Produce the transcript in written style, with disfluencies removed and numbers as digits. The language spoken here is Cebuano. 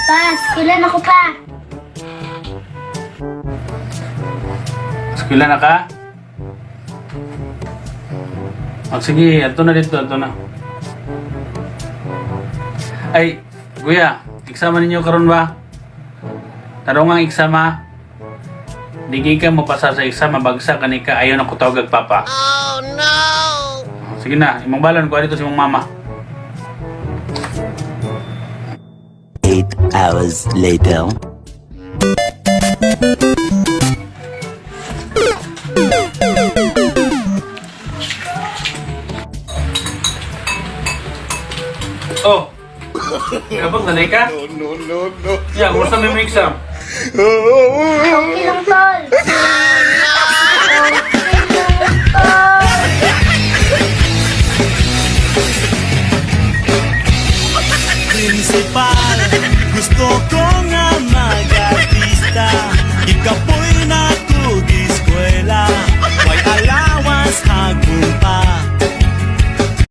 Pa, eskwela na ko, pa. Eskwela na ka? Oh, sige, ato na dito, ato na. Ay, kuya, exam ninyo karon ba? Tarong ang exam ha? Di kay ka mapasa sa exam, mabagsak ka ni ka, ayaw na ko tawag ag papa. Oh no! Sige na, imong balon, kuha dito sa imong mama. 8 hours later. Oh! Kapag nanay ka? No, no, no, no. Yeah, kumusta may mga exam? Okay lang, tol. Okay lang, tol. Principal. Gusto ko nga mag-artista. Ikaw.